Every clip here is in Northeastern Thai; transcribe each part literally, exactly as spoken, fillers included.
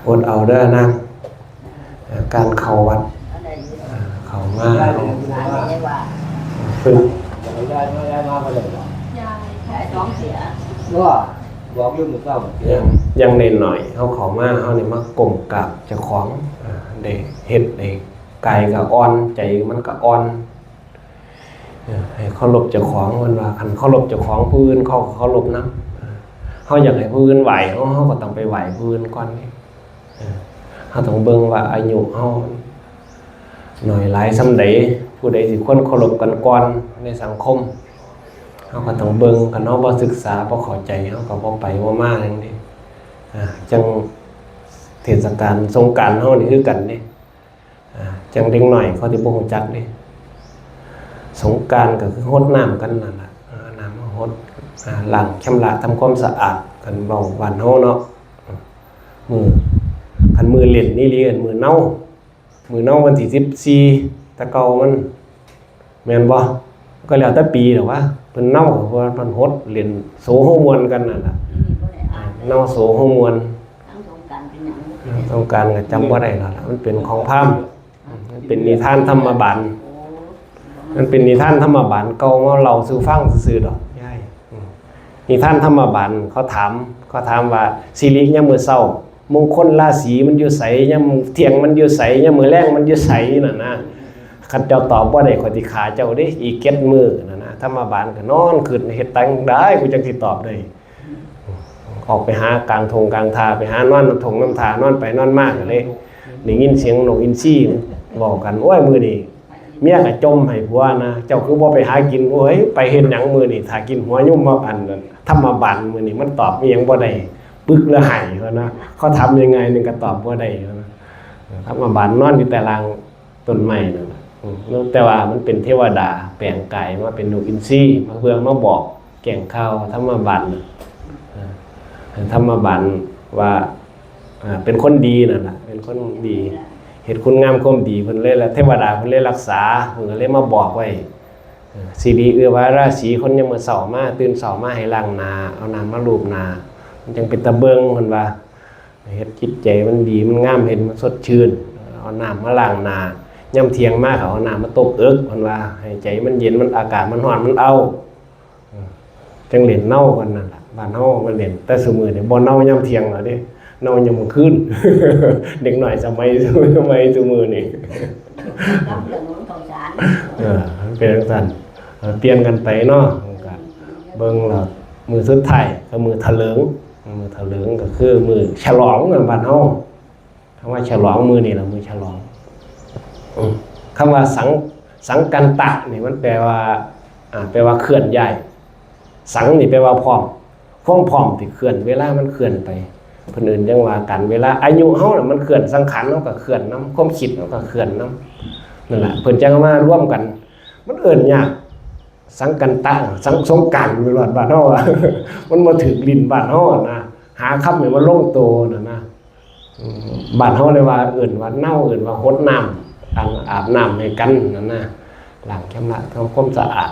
อดเอาเด้อนาง เอ่อ การเข้าวัด เอ่อ เข้ามา ฝึก ว่าบอกอยู่มื้อเช้า อย่าง อย่างน้อยๆ เฮาเข้ามา เฮานี่มาก้มกราบเจ้าของ เอ่อ ได้เฮ็ดได้ กายก็อ่อน ใจมันก็อ่อน เออ ให้เคารพเจ้าของ เพิ่นว่าคันเคารพเจ้าของ ผู้อื่นเขาก็เคารพนำ เออ เฮาอยากให้ผู้อื่นไหว้เฮา เฮาก็ต้องไปไหว้ผู้อื่นก่อนเด้ เออ เฮาต้องเบิ่งว่าอายุเฮาน้อยหลายส่ำใด ผู้ใดสิควรเคารพกันก่อนในสังคม เฮาก็ต้องเบิ่ง คันเฮาบ่ศึกษา บ่เข้าใจ เฮาก็บ่ไปบ่มาจั่งซี้ อ่า จั่งเทศกาลสงกรานต์เฮานี่คือกันเด้ อ่า จั่งเด็กน้อยเขาสิบ่ฮู้จักเด้ สงกรานต์ก็คือฮดน้ำกันนั่นล่ะ อ่า น้ำมาฮด อ่า ล้างชำระทำความสะอาด คันเว้าบ้านเฮาเนาะ มื้อ คันมื้อเล่นอีหลี มื้อเนา มื้อเนาวันที่สิบสี่ แต่เก่ามัน แม่นบ่ ก็แล้วแต่ปีดอกว่า เพิ่นเนา เพราะว่าเพิ่นฮดเล่นโสเฮาม่วนกันนั่นล่ะ เนาโสเฮาม่วน ทั้งสงกรานต์เป็นหยัง สงกรานต์ก็จำบ่ได้แล้วล่ะ มันเป็นของพราหมณ์ มันเป็นนิทานธรรมบาล มันเป็นนิทานธรรมบาลเก่ามาเล่าสู่ฟังซื่อๆดอก ยาย อืม นิทานธรรมบาล เขาถาม เขาถามว่า สิริยามมื้อเช้า มงคลราศีมันอยู่ไส ยามเที่ยงมันอยู่ไส ยามมื้อแลงมันอยู่ไสนั่นนะ คันเจ้าตอบบ่ได้ ข้อยสิฆ่าเจ้าเด้ อีกเจ็ดมื้อนั่นนะ ธรรมบาลก็นอนคิด เฮ็ดจั่งใด กูจั่งสิตอบได้ ออกไปหากลางท่งกลางท่า ไปหานอนนำท่งนำท่า นอนไปนอนมาก็เลยได้ยินเสียงนกอินทรีเว้ากัน โอ้ย มื้อนี้เมียก็จ่มให้ผัวนะ เจ้าคือบ่ไปหากิน โอ้ย ไปเฮ็ดหยังมื้อนี้ ถ้ากินหัวยุงมาอันนั้น ธรรมบาลมื้อนี้มันตอบอิหยังบ่ได้ ปึกละไห้ว่านะ เขาถามยังไงนึงก็ตอบบ่ได้ว่านะ ธรรมบาลนอนอยู่แต่ล่าง ต้นไม้นั่นน่ะ อืม แต่ว่ามันเป็นเทวดาแปลงกายมาเป็นนกอินทรีมาเพื่อมาบอกแจ้งข่าวธรรมบาลน่ะ เออ ธรรมบาลว่า อ่า เป็นคนดีนั่นน่ะ เป็นคนดี เฮ็ดคุณงามความดีเพิ่นเลย แล้วเทวดาเพิ่นเลยรักษา เพิ่นก็เลยมาบอกไว้ เออ สิริเอื้อว่าราศีคนยามมื้อเช้ามา ตื่นเช้ามาให้ล้างหน้า เอาน้ำมาลูบหน้า มันจั่งเป็นตาเบิ่ง เพิ่นว่า เฮ็ดจิตใจมันดีมันงาม เฮ็ดมันสดชื่น เอาน้ำมาล้างหน้า ยามเที่ยงมาก็เอาน้ำมาตบเอิก เพิ่นว่าให้ใจมันเย็น มันอากาศมันร้อนมันเอา เออ จั่งเล่นเนากันนั่นล่ะ บ้านเฮามันเล่น แต่ซุมื้อนี้บ่เนายามเที่ยงแล้วเด้ เนายามมื้อคืน เด็กน้อยสมัย สมัยซุมื้อนี้ กับเรื่องของข้าวสาร เออ มันเป็นจั่งซั่น เออ เปลี่ยนกันไปเนาะ มันก็เบิ่งแล้ว มื้อสุดท้ายก็มื้อถลิง มื้อถลิงก็คือมื้อฉลองนะบ้านเฮา คำว่าฉลองมื้อนี้ล่ะ มื้อฉลอง อืม คำว่าสัง สังกันตะนี่มันแปลว่า อ่า แปลว่าเคลื่อนย้าย สังนี่แปลว่าพร้อม ความพร้อมที่เคลื่อน เวลามันเคลื่อนไป เพิ่นเอิ้นจั่งว่าการเวลา อายุเฮาน่ะมันเคลื่อน สังขารเฮาก็เคลื่อนนำ ความคิดเฮาก็เคลื่อนนำ นั่นล่ะ เพิ่นจั่งเอามารวมกัน มันเอิ้นยาก สังกันตะ สัง สงกรานต์ อยู่รอดบ้านเฮาอะ มันบ่ถืกลิ้นบ้านเฮาอะนะ หาคำให้มันลงโตน่ะนะ อืม บ้านเฮาเลยว่า เอิ้นว่าเนา เอิ้นว่าหดน้ำ การอาบน้ำให้กันนั่นนะ ล้างชำระทำความสะอาด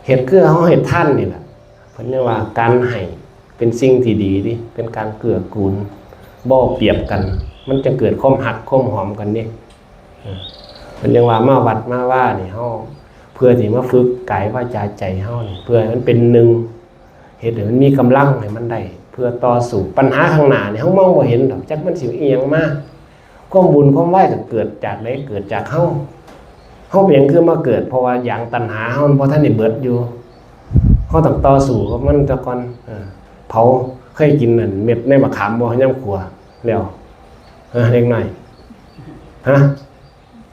เฮ็ดคือเฮาเฮ็ดทานนี่ล่ะ เพิ่นเรียกว่าการให้เป็นสิ่งที่ดีเด้ เป็นการเกื้อกูล บ่เอาเปรียบกัน มันจะเกิดความฮักความหอมกันเด้ เออ เพิ่นเรียกว่ามาวัดมาวานี่ เฮาเพื่อสิมาฝึกกายวาจาใจเฮานี่ เพื่อให้มันเป็นหนึ่ง เฮ็ดให้มันมีกำลังให้มันได้ เพื่อต่อสู้ปัญหาข้างหน้านี่ เฮามองบ่เห็นดอก จักมันสิอีหยังมา ความวุ่นความวายก็เกิดจากใด เกิดจากเฮา เฮาเป็นหยังคือมาเกิด เพราะว่ายางตัณหาเฮามันบ่ทันได้เบิดอยู่ เฮาต้องต่อสู้กับมันซะก่อน เออ เผา เคยกินนั่นเม็ดในมะขามบ่ ยามคั่วแล้ว ฮะ เด็กน้อย ฮะ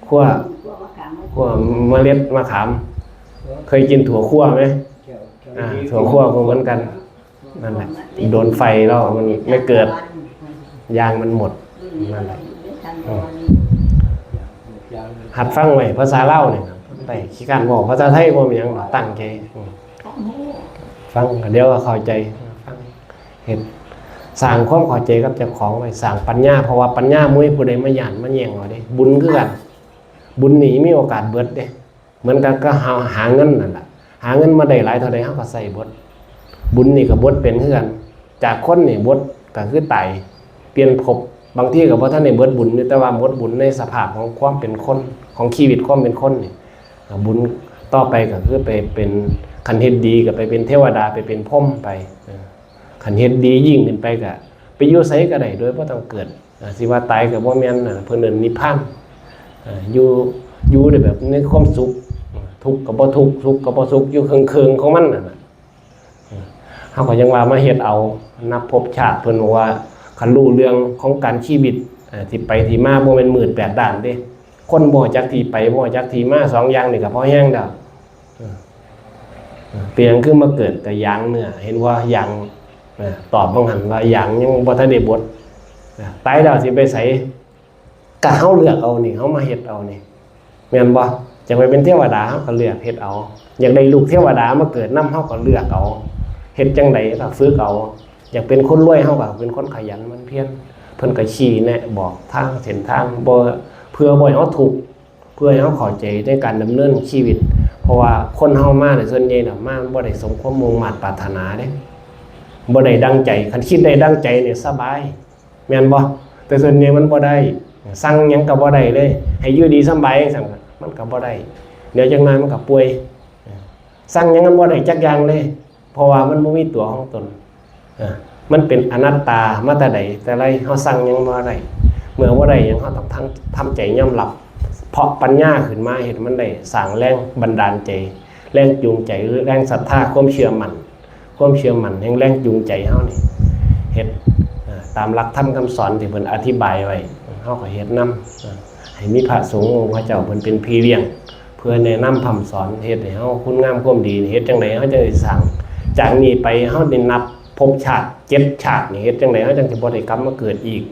คั่ว คั่วมะขาม คั่วเมล็ดมะขาม เคยกินถั่วคั่วไหม อ่า ถั่วคั่วก็เหมือนกัน นั่นแหละ โดนไฟแล้วมันไม่เกิด ยางมันหมด นั่นแหละ อืม หัดฟังไว้ ภาษาลาวนี่นะ ไป ขี้คร้านเว้าภาษาไทยบ่มีหยังหรอก ตั้งใจ อืม ฟังก็เดี๋ยวก็เข้าใจ ฟัง เฮ็ด สร้างความเข้าใจกับเจ้าของไว้ สร้างปัญญา เพราะว่าปัญญาบ่มีผู้ใดมาย้านมาแย่งเอาเด้ บุญคือกัน บุญนี่มีโอกาสเบิดเด้ เหมือนกันก็หา หาเงินนั่นล่ะ หาเงินมาได้หลายเท่าใด เฮาก็ใช้เบิด บุญนี่ก็เบิดเป็นคือกัน จากคนนี่เบิดก็คือตาย เปลี่ยนภพ บางทีก็บ่ทันได้เบิดบุญอยู่ แต่ว่าหมดบุญในสภาพของความเป็นคน ของชีวิตความเป็นคนนี่ อ่า บุญต่อไปก็คือไปเป็น คันเฮ็ดดีก็ไปเป็นเทวดา ไปเป็นพรหมไป เออ คันเฮ็ดดียิ่งขึ้นไปก็ไปอยู่ไสก็ได้โดยบ่ต้องเกิด อ่า สิว่าตายก็บ่แม่นนะ เพิ่นเอิ้นนิพพาน อ่า อยู่ อยู่ได้แบบในความสุข ทุกข์ก็บ่ทุกข์ สุขก็บ่สุข อยู่เคิ่งๆของมันนั่นน่ะ เฮาก็ยังว่ามาเฮ็ดเอา นับภพชาติ เพิ่นบอกว่าคันรู้เรื่องของการชีวิต เอ่อ ที่ไปที่มา บ่แม่นมืดแปดด้านเด้ คนบ่จักที่ไป บ่จักที่มา สองอย่างนี่ก็พอแฮงแล้ว เออ เออ เป็นหยังคือมาเกิดแต่ยางเนื้อ เห็นว่ายาง เออ ตอบบ่หันว่ายางยังบ่ทันได้บด เออ ตายแล้วสิไปไส ก็เฮาเลือกเอานี่ เฮามาเฮ็ดเอานี่ แม่นบ่ อยากไปเป็นเทวดา เฮาก็เลือกเฮ็ดเอา อยากได้ลูกเทวดามาเกิดนำ เฮาก็เลือกเอา เฮ็ดจั่งใดก็ฝึกเอา อยากเป็นคนรวย เฮาก็เป็นคนขยันหมั่นเพียร เพิ่นก็ชี้แนะบอกทางเส้นทาง บ่ เพื่อบ่ให้เฮาทุกข์ เพื่อให้เฮาเข้าใจในการดำเนินชีวิต เพราะว่าคนเฮามาเนี่ย ส่วนใหญ่น่ะ มาบ่ได้สมความมุ่งมาดปรารถนาเด้ บ่ได้ดังใจ คันคิดได้ดังใจเนี่ยสบาย แม่นบ่ แต่ส่วนใหญ่มันบ่ได้ สั่งหยังก็บ่ได้เลย ให้อยู่ดีสำบายจั่งซั้น มันก็บ่ได้ เดี๋ยวจักหน่อยมันก็ป่วย สั่งหยังมันบ่ได้จักอย่างเลย เพราะว่ามันบ่มีตัวของตน เออ มันเป็นอนัตตามาแต่ใดแต่ไร เฮาสั่งหยังบ่ได้ เมื่อบ่ได้หยัง เฮาต้องทำ ทำใจยอมรับ เพราะปัญญาขึ้นมาเฮ็ดมันได้ สร้างแรงบันดาลใจ แรงจูงใจ หรือแรงศรัทธา ความเชื่อมั่น ความเชื่อมั่นแห่งแรงจูงใจเฮานี่ เฮ็ด เอ่อ ตามหลักธรรมคำสอนที่เพิ่นอธิบายไว้ เฮาก็เฮ็ดนำ เอ่อ ให้มีพระสงฆ์องค์พระเจ้าเพิ่นเป็นพี่เลี้ยง เพื่อแนะนำพร่ำสอน เฮ็ดให้เฮาคุณงามความดี เฮ็ดจั่งใดเฮาจั่งสิสร้าง จากนี้ไปเฮาได้นับภพชาติเจ็ดชาตินี่ เฮ็ดจั่งใดเฮาจั่งสิบ่ได้กลับมาเกิดอีก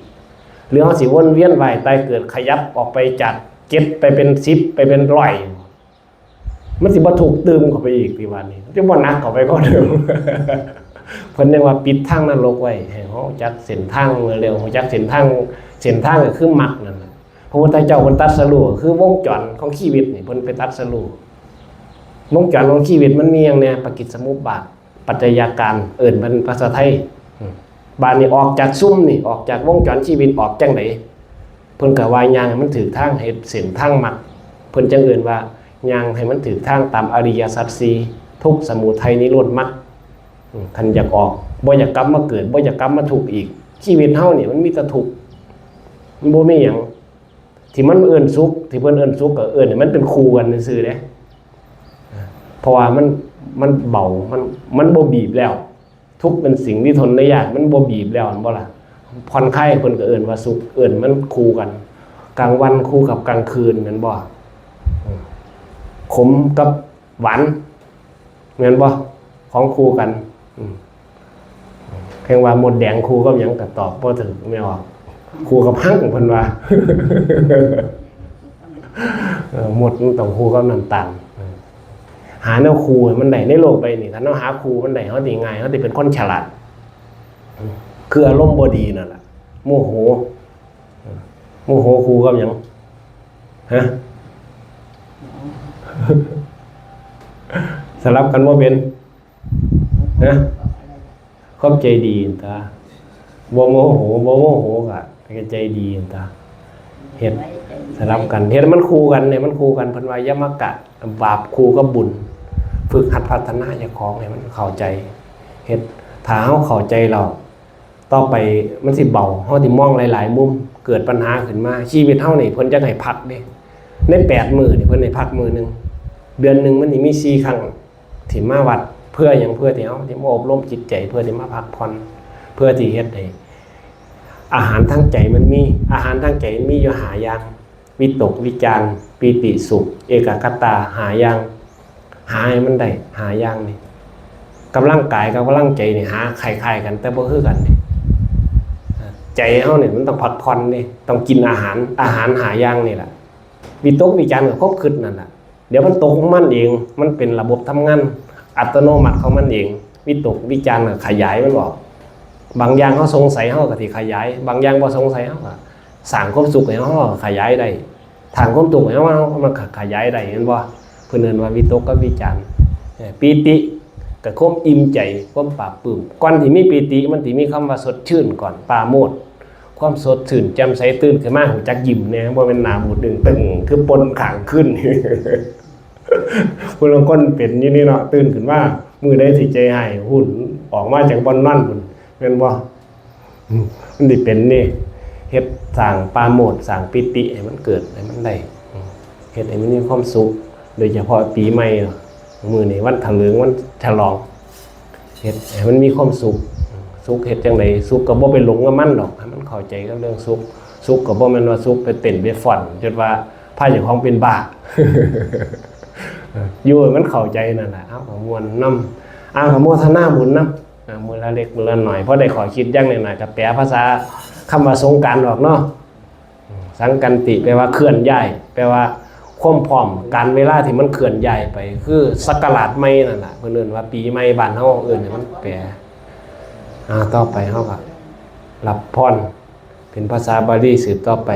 หรือเฮาสิวนเวียนว่ายตายเกิด ขยับออกไปจากเจ็ดไปเป็นสิบ ไปเป็นร้อย มันสิบ่ทุกข์ตื่มเข้าไปอีก ที่ว่านี่ มันสิบ่หนักเข้าไปกว่าเดิม เพิ่นเรียกว่าปิดทางนรกไว้ ให้เฮาจักเส้นทางเร็ว เฮาจักเส้นทาง เส้นทางก็คือมรรคนั่นน่ะ พระพุทธเจ้าเพิ่นตรัสรู้ก็คือวงจรของชีวิตนี่ เพิ่นไปตรัสรู้ วงจรของชีวิตมันมีหยังแหน่ ปฏิจจสมุปบาท ปัจจัยาการ เอิ้นเป็นภาษาไทย อืม บาดนี้ออกจากซุมนี่ ออกจากวงจรชีวิตออกจั่งใด เพิ่นก็ว่าย่างให้มันถูกทาง เฮ็ดเส้นทางมรรค เพิ่นจั่งเอิ้นว่าย่างให้มันถูกทางตามอริยสัจสี่ ทุกข์ สมุทัย นิโรธ มรรค อืม คันอยากออก บ่อยากกลับมาเกิด บ่อยากกลับมาทุกข์อีก ชีวิตเฮานี่มันมีแต่ทุกข์ มันบ่มีหยัง ที่มันเอิ้นสุข ที่เพิ่นเอิ้นสุขก็เอิ้นให้มันเป็นคู่กันซื่อๆเด้ เพราะว่ามัน มันเบา มัน มันบ่บีบแล้ว ทุกข์เป็นสิ่งที่ทนได้ยาก มันบ่บีบแล้ว แม่นบ่ล่ะ ผ่อนคลาย เพิ่นก็เอิ้นว่าสุข เอิ้นมันคู่กัน กลางวันคู่กับกลางคืน แม่นบ่ อืม ขมกับหวาน แม่นบ่ ของคู่กัน อืม เพียงว่ามดแดงคู่กับหยังก็ตอบบ่ถูก แม่นบ่ คู่กับฮัง เพิ่นว่า เออ มดมันต้องคู่กับน้ำตาล เออ หาแนวคู่ให้มันได้ในโลกใบนี้ คันเฮาหาคู่มันได้ เฮาสิง่าย เฮาสิเป็นคนฉลาด คืออารมณ์บ่ดีนั่นล่ะ โมโห โมโหคู่กับหยัง ฮะ สลับกันบ่เป็น ฮะ ความใจดีหั่นตา บ่โมโห บ่โมโหก็ใจดีหั่นตา เฮ็ดสลับกัน เฮ็ดมันคู่กันเนี่ย มันคู่กัน เพิ่นว่ายมกะ บาปคู่กับบุญ ฝึกหัดพัฒนาเจ้าของให้มันเข้าใจ เฮ็ด ถ้าเฮาเข้าใจแล้ว ต่อไปมันสิเบา เฮาสิมองหลายๆมุม เกิดปัญหาขึ้นมา ชีวิตเฮานี่เพิ่นจักให้พักเด้ ในแปดมื้อนี่เพิ่นให้พักมื้อหนึ่ง เดือนหนึ่งมันสิมีสี่ครั้ง ที่มาวัด เพื่อหยัง เพื่อที่เฮาสิมาอบรมจิตใจ เพื่อที่มาพักผ่อน เพื่อที่เฮ็ดให้อาหารทางใจมันมี อาหารทางใจมันมีอยู่ห้าอย่าง วิตก วิจาร ปีติสุข เอกัคคตา ห้าอย่าง หาให้มันได้ห้าอย่างนี่ กำลังกายกับกำลังใจนี่หาคล้ายๆกัน แต่บ่คือกันนี่ ใจเฮานี่มันต้องพักผ่อนนี่ ต้องกินอาหาร อาหารห้าอย่างนี่แหละ วิตกวิจารก็ความคิดนั่นแหละ เดี๋ยวมันตกของมันเอง มันเป็นระบบทำงานอัตโนมัติของมันเอง วิตกวิจารก็ขยายมันออก บางอย่างเฮาสงสัยเฮาก็สิขยาย บางอย่างบ่สงสัยเฮาก็สร้างความสุขให้เฮา เฮาก็ขยายได้ สร้างความทุกข์ให้เฮา มันก็ขยายได้ เห็นบ่ เพิ่นเอิ้นว่าวิตกกับวิจาร เอ่อ ปีติก็ความอิ่มใจ ความปลาบปลื้ม ก่อนที่มีปีติมันสิมีคำว่าสดชื่นก่อน ปราโมทย์ ความสดชื่นแจ่มใส ตื่นขึ้นมารู้จักยิ้มแหน่ บ่แม่นหน้าบูดตึงตึงคือป่นข้างคืน ผู้ลางคนเป็นอยู่นี่เนาะ ตื่นขึ้นมามื้อใดสิใจฮ้าย ฮู้ ออกมาจากบ่อนนอนพุ้น แม่นบ่ อืม มันสิเป็นนี่ เฮ็ดสร้างปราโมทย์ สร้างปีติให้มันเกิด ให้มันได้ อืม เฮ็ดให้มันมีความสุข โดยเฉพาะปีใหม่เนาะ มื้อนี้วันถลิง วันฉลอง เฮ็ดให้มันมีความสุข สุขเฮ็ดจั่งใด สุขก็บ่ไปหลงกับมันดอก ให้มันเข้าใจกับเรื่องสุข สุขก็บ่แม่นว่าสุขไปเต้นไปฟ้อน จนว่าพาเจ้าของเป็นบ้า อยู่ให้มันเข้าใจนั่นแหละ เฮาก็ม่วนนำ อนุโมทนาบุญนำ อ่า มื้อละเล็กมื้อละน้อย พอได้ข้อคิดอย่างน้อยๆ ก็แปลภาษาคำว่าสงกรานต์ออกเนาะ อืม สังกันติ แปลว่าเคลื่อนย้าย แปลว่าความพร้อม การเวลาที่มันเคลื่อนย้ายไป คือศักราชใหม่นั่นล่ะ เพิ่นเอิ้นว่าปีใหม่ บ้านเฮาเอิ้นให้มันแปล อ่า ต่อไปเฮาก็รับพร เป็นภาษาบาลีสืบต่อไป